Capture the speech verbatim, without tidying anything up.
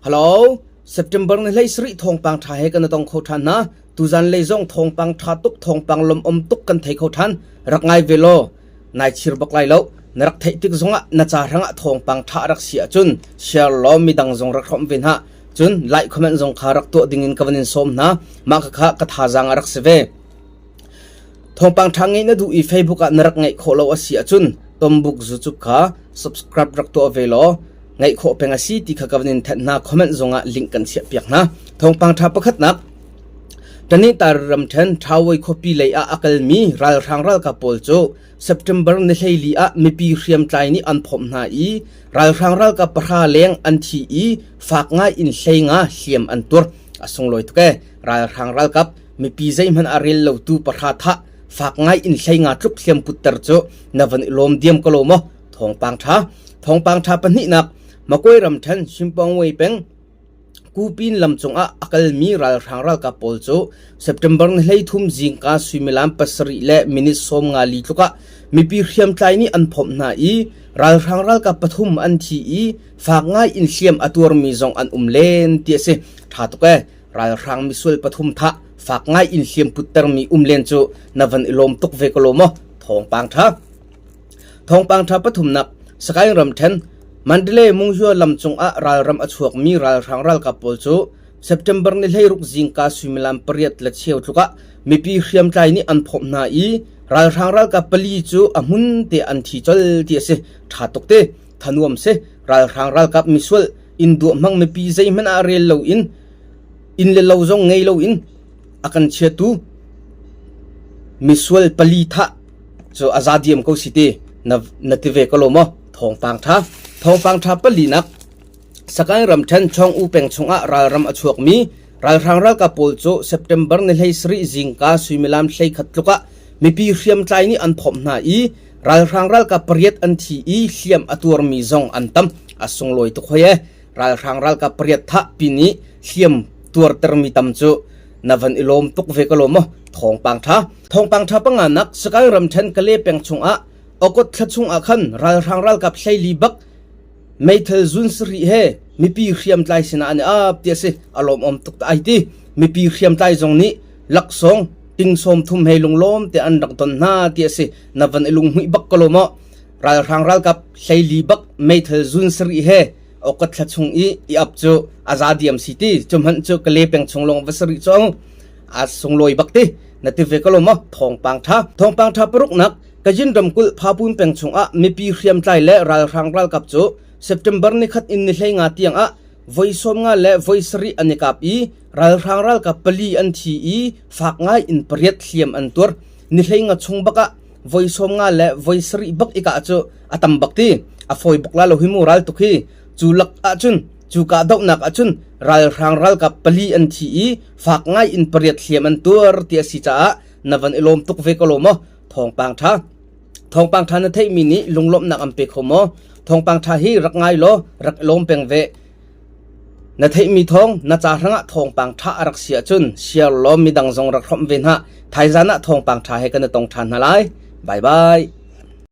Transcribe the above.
Hello, September ni hlei sarih thawngpang ṭha he kan tong kho ṭhan hna. Tuzan lei zong thawngpang ṭha tuk, thawngpang lom om tuk kan thei kho ṭhan. Rak ngai ve law. Nai chir bak lai lo. Na rak theih tik zongah na ca hrangah thawngpang ṭha a rak si ahcun share law, midang zong rak hrawm ve hna. Cun like, comment zong kha rak tuah dingin ka van in sawm hna. Mah kha kha ka thazaang a rak si ve. Thawngpang ṭha ngeih na duh i Facebook ah na rak ngeih khawh lo a si ahcun, Tombuk YouTube kha subscribe rak tuah ve law, ngeih khawh peng a si ti kha ka van in thanh hna, comment zongah link kan chiahpiak hna. Thawngpang ṭha pakhatnak, Tanihtar ramṭhen Ṭhawoi khuapi lei ah a kalmi ralhrang ralkap pawl cu September ni hleili ah mipi hriamtlai nih an phawmh hna i ralhrang ralkap pahra leng an thi i fak ngai in hleinga hliam an tuar. A sunglawi tuk e, ralhrang ralkap mipi zeihmanh a rel lotu pahra thah fak ngai in hleinga tluk hliam putter cu na van i lawm diam ka lo maw? Thawngpang ṭha. Thawngpang ṭha pahnihnak, Makoi ramṭhen Shimpong Wei peng Kupin lam cungah a kalmi ralhrang ralkap pawl cu September ni hleithum zingka suimilam pasarih le minit sawmnga li tluk ah mipi hriamtlai nih an phawmh hna i ralhrang ralkap pathum an thi i fak ngai in hliam a tuarmi zong an um len ti a si. Ṭha tuk e, ralhrang misual pathum thah fak ngai in hliam puttermi um len cu na van i lawm tuk ve ka lo maw? Thawngpang ṭha. Thawngpang ṭha pathumnak, Sagaing ramṭhen Mandalay Mungzua lam cungah ralram a chuakmi ralhrang ralkap pawl cu September ni hleiruk zingka suimilam pariat le cheu tluk ah mipi hriamtlai nih an phawmh hna i ralhrang ralkap pali cu a hmun te an thi col ti a si. Ṭha tuk te, thanuam si, ralhrang ralkap misual, in duahhmang mipi zeihmanh ah rel lo in, inn le lo zong ngei lo in a kan chiatu misual pali thah cu a za diam ko si ti na, na ti ve ka lo maw? Thawngpang ṭha. Thawngpang ṭha palinak, Sagaing ramṭhen Chawng U peng chungah ralram a chuakmi ralhrang ralkap pawl cu September ni hleisarih zingka suimilam hleikhat tluk ah mipi hriamtlai nih an phawmh hna i ralhrang ralkap pariat an thi i hliam a tuarmi zong an tam. A sunglawi tuk hoi e, ralhrang ralkap pariat thah pi nih hliam tuartermi tam cu na van i lawm tuk ve ka lo maw? Thawngpang ṭha. Thawngpang ṭha panganak, Sagaing ramṭhen Kale peng chungah August thla chungah khan ralhrang ralkap hleili bak meithal zun sarih he mipi hriamtlai sinah an i ap ti a si. A lawmawm tuk ta ai ti. Mipi hriamtlai zong nih laksawng ting sawmthum hei lunglawm te an rak don hna ti a si. Na van i lunghmuih bak ka lo maw? Ralhrang ralkap hleili bak meithal zun sarih he August thla chung i i ap cu a za diam si ti. Cu hmanh cu Kale peng chung lawng va sarih cu a sunglawi bak ti. Na ti ve ka lo maw? Thawngpang ṭha. Thawngpang ṭha paruknak, Kajin ramkulh Phapun peng chungah mipi hriamtlai le ralhrang ralkap cu September ni khat in ni hleinga tiang ah voi sawmnga le voi sarih an i kap i ralhrang ralkap pali an thi i fak ngai in pariat hliam an tuar. Ni hleinga chung bak ah voi sawmnga le voi sarih bak i kah cu a tam bak ti. A fawi bak lai lo hi mu ral tuk hi. Cu lak ahcun, cu kahdohnak ahcun ralhrang ralkap pali an thi i fak ngai in pariat hliam an tuar ti a si caah na van i lawm tuk ve ka lo maw? Thawngpang ṭha. Thawngpang ṭha na theihmi nih lunglawmhnak an pe kho maw? Thawngpang ṭha hi rak ngai law, rak i lawm peng ve. Na theihmi thawng, na ca hrangah thawngpang ṭha a rak si ahcun share law, midang zong rak hrawmh ve hna. Thaizan ah thawngpang ṭha he kan i tong ṭhan hna lai. Bye bye.